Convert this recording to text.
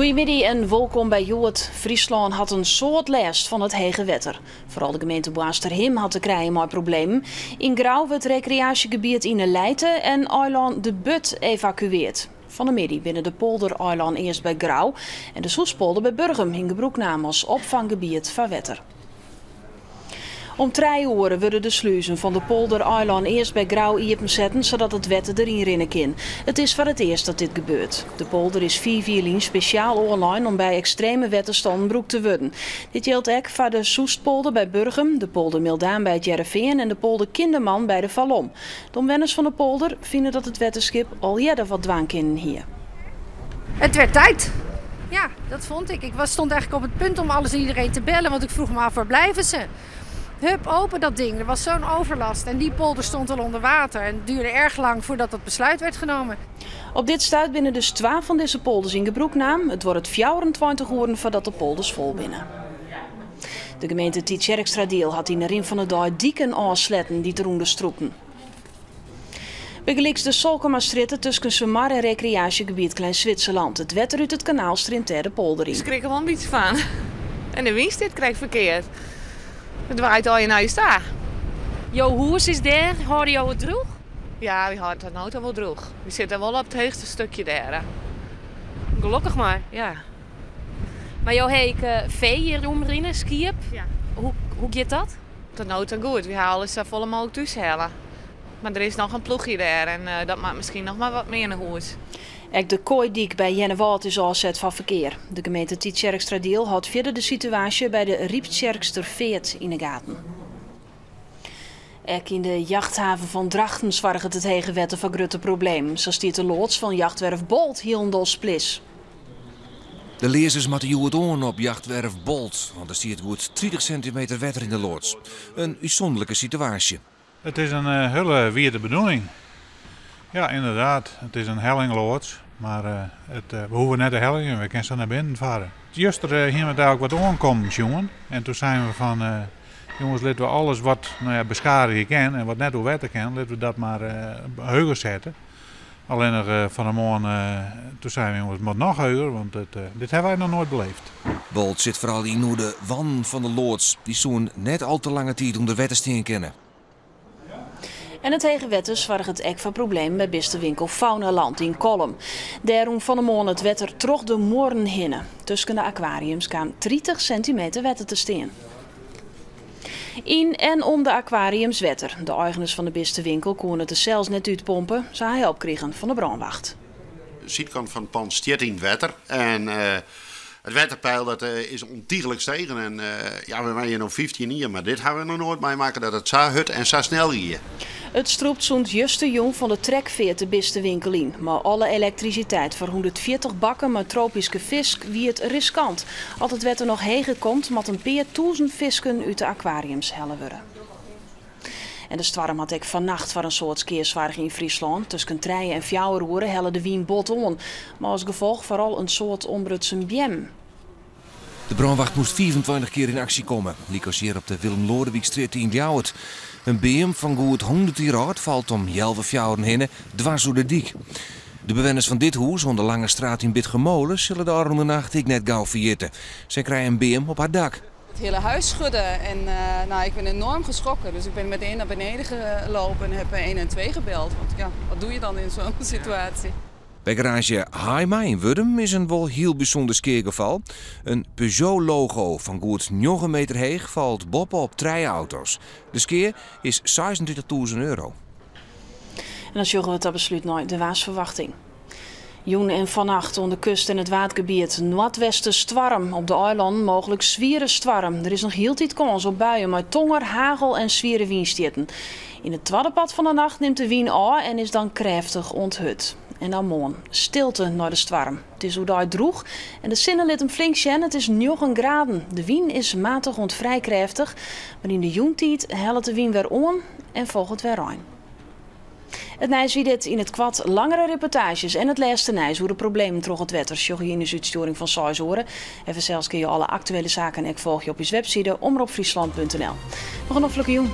Goeiemiddei en wolkom by Hjoed. Fryslân hat in soad lêst fan it hege wetter. Foaral de gemeente Boarnsterhim hat te krijen mei problemen. Yn Grou wurdt rekreaasjegebiet Yn 'e Lijte en eilân De Burd evakueard. Fan 'e middei binne de polder Eilân East by Grou en de Soestpolder by Burgum yn gebrûk naam as opfanggebiet foar wetter. Om trije oere wurde de sluzen fan de polder Eilân East by Grou iepensetten sadat it wetter deryn rinne kin. It is foar it earst dat dit gebeurt. De polder is fiif jier lyn spesjaal oanlein om by ekstreme wetterstannen brûkt te wurden. Dit jildt ek foar de Soestpolder by Burgum, de polder Mildaam by It Hearrenfean en de polder Kinderman by De Falom. De omwenners fan de polder fine dat it wetterskip al earder wat dwaan kinnen hie. Het werd tijd. Ja, dat vond ik. Ik was, stond eigenlijk op het punt om alles en iedereen te bellen, want ik vroeg me af waar blijven ze? Hup, open dat ding. Er was zo'n overlast en die polder stond al onder water. En het duurde erg lang voordat dat besluit werd genomen. Op dit stuit binne dus twa fan dizze polders yn gebrûk naam. It duorret 24 oeren foardat de polders fol binne. De gemeente Tytsjerksteradiel hat yn de rin fan de dei diken ôfsletten dy't derûnder strûpten. Bygelyks de Solkemastrjitte tusken Sumar en rekreaasjegebiet Klein Zwitserland. It wetter út it kanaal streamt dêr de polder yn. Ik skrik der wol in bytsje fan. En de wyn stiet krekt ferkeard. It waait allegear nei ús ta. Jo hûs is dêr, hâlde jo it drûch? Ja, wy hâlde it no ta wol drûch. Wy sitte wol op it heechste stikje dêr. Gelokkich mar. Ja. Mar jo ha ek fee hjir omrinnen, skiep. Ja. Hoe giet dat? Tot no ta goed. Wy ha alles sa folle mooglik thús helle. Mar der is noch in ploechje dêr en dat moat miskien noch mar wat mear nei hûs. Ek de Koaidyk by Earnewâld is ôfset foar ferkear. De gemeente Tytsjerksteradiel hâldt fierder de situaasje by de Ryptsjerksterfeart yn 'e gaten. Ek yn de jachthaven fan Drachten soarget it hege wetter foar grutte problemen. Sa stiet de loads fan jachtwerf Bolt hielendal splis. De learzens moatte hjoed oan op jachtwerf Bolt, want der stiet goed 30 sintimeter wetter yn de loads. In útsûnderlike situaasje. It is in hiele wierde bedoeling. Ja, ynderdaad, it is in hellingloads, mar it, we hoege net te hellingen, we kinne sa nei binnen farre. Juster hiene we it eigentlik wat oankommen sjoen en doe seine we fan, jonges, litte we alles wat no ja, beskadigje kin en wat net oer wetter kin, litte we dat mar heger sette. Allinnich fan 'e moarn, doe seine we, jonges, it moat noch heger, want dit hawwe wy noch noait beleefd. Bolt sit foaral yn oer de wannen fan de loads. Dy soene net al te lange tiid ûnder wetter stean kinne. En it hege wetter soarget ek foar problemen by bistewinkel Faunaland yn Kollum. Dêr rûn fan 'e moarn it wetter troch de muorren hinne. Tusken de akwariums kaam 30 sintimeter wetter te stean. Yn en om de akwariums wetter. De eigeners fan de bistewinkel koene it der sels net útpompe. Se ha help krigen fan de brânwacht. De sydkant fan it pand stiet yn it wetter en it wetterpeil dat is ûntychlik stegen. En ja, we wenje no 15 jier, mar dit hawwe we noch noait meimakke dat it sa hurd en sa snel gie. It strûpt sûnt justerjûn fan de trekfeart de bistewinkel yn. Mei alle elektrisiteit foar 140 bakken mei tropyske fisk wie it riskant. As it wetter noch heger komt, moat in pear tûzen fisken út de akwariums helle wurde. En de stoarm hat ek fannacht foar in soad skea soarge yn Fryslân. Tusken trije en fjouwer oere helle de wyn bot oan, mei as gefolch foaral in soad ombrutsen beammen. De brânwacht moast 25 kear yn aksje komme, lykas hjir op de Willem Loadewykstrjitte yn Ljouwert. In beam fan goed 100 jier âld falt om healwei fjouweren hinne dwers oer de dyk. De bewenners fan dit hûs oan de Langestraat yn Bitgummole sille de ôfrûne nacht ek net gau ferjitte. Sy krije in beam op har dak. Het hele huis schudde en nou, ik ben enorm geschrokken. Dus ik ben meteen naar beneden gelopen en heb 112 gebeld. Want ja, wat doe je dan in zo'n situatie? By garaazje Haima yn Wurdum is in wol hiel bysûnder skeagefal. In Peugeot-logo fan goed 9 meter heech falt boppe-op trije auto's. De skea is 36.000 euro. En dan sjogge we ta beslút nei de waarsferwachting. Jûn en fannacht oan de kust en it Waadgebiet noardweste stoarm. Op de eilannen mooglik swiere stoarm. Der is noch hieltyd kâns op buien mei tonger, hagel en swiere wynstjitten. Yn it twadde part fan de nacht nimt de wyn ôf en is dan krêftich oant hurd. En dan moarn stilte nei de stoarm. It is oerdei drûch en de sinne lit him flink sjen. It is 9 graden. De wyn is matich oant frij krêftich, mar yn de jûntiid hellet de wyn wer oan en folget wer rein. It nijs wie dit. Yn it koart langere reportaazjes en it lêste nijs oer de problemen troch it wetter sjogge je yn ús útstjoering fan seis oere. En fansels kinne je alle aktuele saken ek folgje op ús webside omropfryslan.nl. Noch in noflike jûn.